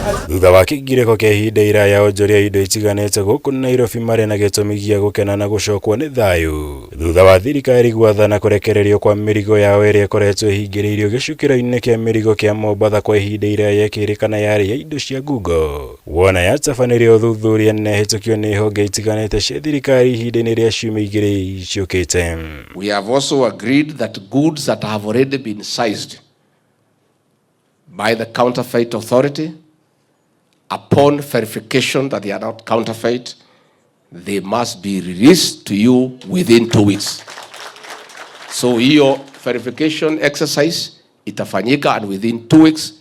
Thutha wa kĩgirĩko kĩa ihinda iraya onjoria indo itiganĩte gũkũ Nairobi marĩ na gĩtũmi gĩa gũkena na gũcokwo nĩ thayũ thutha wa thirikari gwathana kũrekererio kwa mĩrigo yao ĩrĩa ĩkoretwo ĩhingĩrĩirio gĩcukĩro-inĩ kĩa mĩrigo kĩa Mombatha kwa ihinda iraya ĩkĩrĩkana yarĩ ya indo cia ngungo. Wona yatabanĩrio ũthuthuria na ĩhĩtũkio nĩ honge itiganĩte cia thirikari ihinda-inĩ rĩa ciumia igĩrĩ ciũkĩte. We have also agreed that goods that have already been seized by the counterfeit authority, upon verification that they are not counterfeit, they must be released to you within 2 weeks. So hiyo verification exercise itafanyika and within 2 weeks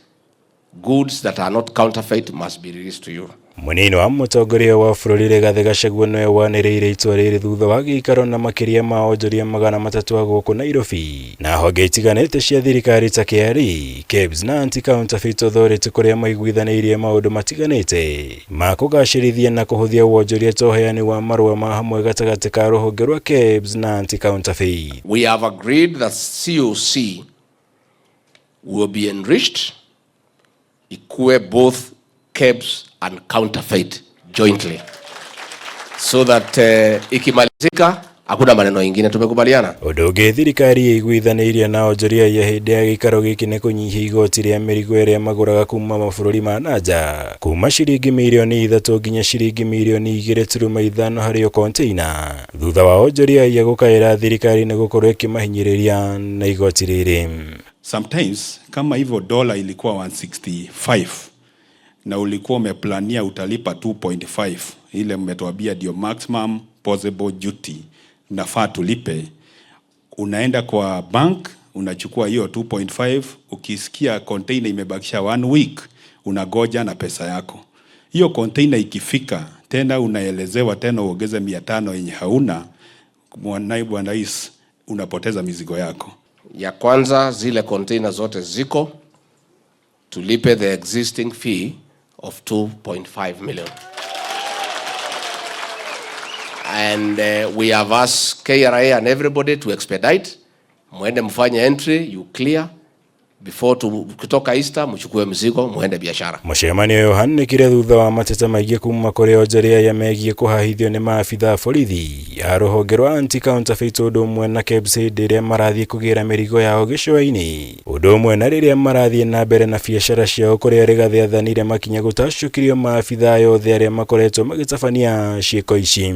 goods that are not counterfeit must be released to you. Mũnini wa mũtongoria wa bũrũri Rigathĩ Gachagua nĩwe wanĩrĩire itua rĩrĩ thutha wa gĩikaro na makĩria ma onjoria 300 a gũkũ Nairobi na honge itiganĩte cia thirikari ta KRA, KEBS na Anti-Counterfeit Authority kũrĩa maiguithanĩirie maũndũ matiganĩte ma kũgacĩrithia na kũhũthia wonjoria ta ũheani wa marũa ma hamwe gatagatĩ ka rũhonge rwa KEBS na Anti-Counterfeit. We have agreed that COC will be enriched, ikuwe both KEBS and counterfeit jointly so that ikimalizika hakuna maneno ingine. Tumekubaliana. Ũndũ ũngĩ thirikari ĩiguithanĩirie na onjoria ya hĩndĩ ya gĩikaro gĩkĩ nĩ kũnyihia igoti rĩa mĩrigo ĩrĩa magũraga kuma mabũrũri ma na nja kuma ciringi mirioni 3 nginya ciringi mirioni 2.5 harĩ o container thutha wa onjoria aya gũkaĩra thirikari nĩ gũkorwo ĩkĩmahinyĩrĩria na igoti rĩrĩ. Sometimes kama hivyo dola ilikuwa 165 na ulikuwa umeplania utalipa 2.5, ile mmetuambia ndio maximum possible duty nafaa tulipe, unaenda kwa bank unachukua hiyo 2.5. Ukisikia container imebakisha one week, unagoja na pesa yako. Hiyo container ikifika tena unaelezewa tena uongeze 500 yenye hauna. Naibu wa Rais, unapoteza mizigo yako. Ya kwanza, zile container zote ziko tulipe the existing fee of 2.5 million. And we have asked KRA and everybody to expedite, mwende mfanye entry, you clear before to, kutoka Easter mchukue mzigo muende biashara. Mũcemanio ũyũ ũhanĩkire thutha wa mateta maingĩ kuma kũrĩ onjoria aya megiĩ kũhahithio nĩ maabitha a borithi a rũhonge rwa anti-counterfeit ũndũ ũmwe na KEBS hĩndĩ ĩrĩa marathiĩ kũgĩra mĩrigo yao gĩcũa-inĩ ũndũ ũmwe na rĩrĩa marathiĩ na mbere na biacara ciao kũrĩa Rigathĩ athanire makinya gũtacũkĩrio maabitha aya othe arĩa makoretwo magĩtabania ciĩko ici.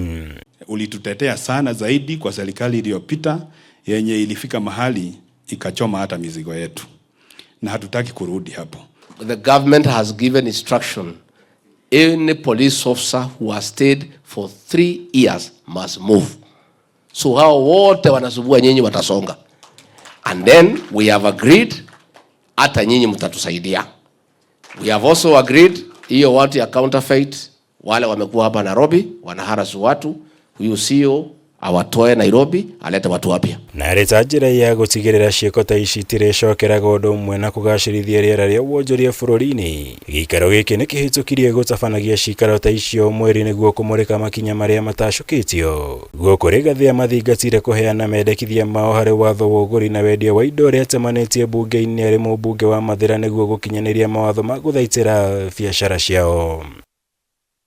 Ulitutetea sana zaidi kwa serikali iliyopita yenye ilifika mahali ikachoma hata mizigo yetu, na hatutaki kurudi hapo. The government has given instruction any police officer who has stayed for 3 years must move. So hao wote wanasumbua nyinyi watasonga. And then we have agreed hata nyinyi mtatusaidia. We have also agreed hiyo watu ya counterfeit wale wamekuwa hapa Nairobi wanaharass watu, huyu CEO awatoe Nairobi alete watu wapya. Na ĩrĩ ta njĩra ya gũtigĩrĩra ciĩko ta ici itirĩcokeraga ũndũ ũmwe na kũgacĩrithia rĩera rĩa wonjoria bũrũri-inĩ. Gĩikaro gĩkĩ nĩ kĩhĩtũkirie gũtabanagia cikaro ta icio mweri nĩguo kũmũrĩka makinya marĩa matacũkĩtio. Gũkũ Rigathĩ mathingatire kũheana mendekithia mao harĩ watho wa ũgũri na wendia wa indo ũrĩa atemanĩtie mbunge-inĩ arĩ mũmbunge wa Mathĩra nĩguo gũkinyanĩria mawatho ma gũthaitĩra biacara ciao.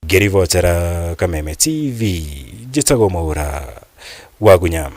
Ngĩribotera Kameme TV, njĩtagwo Mwaura Wagunya.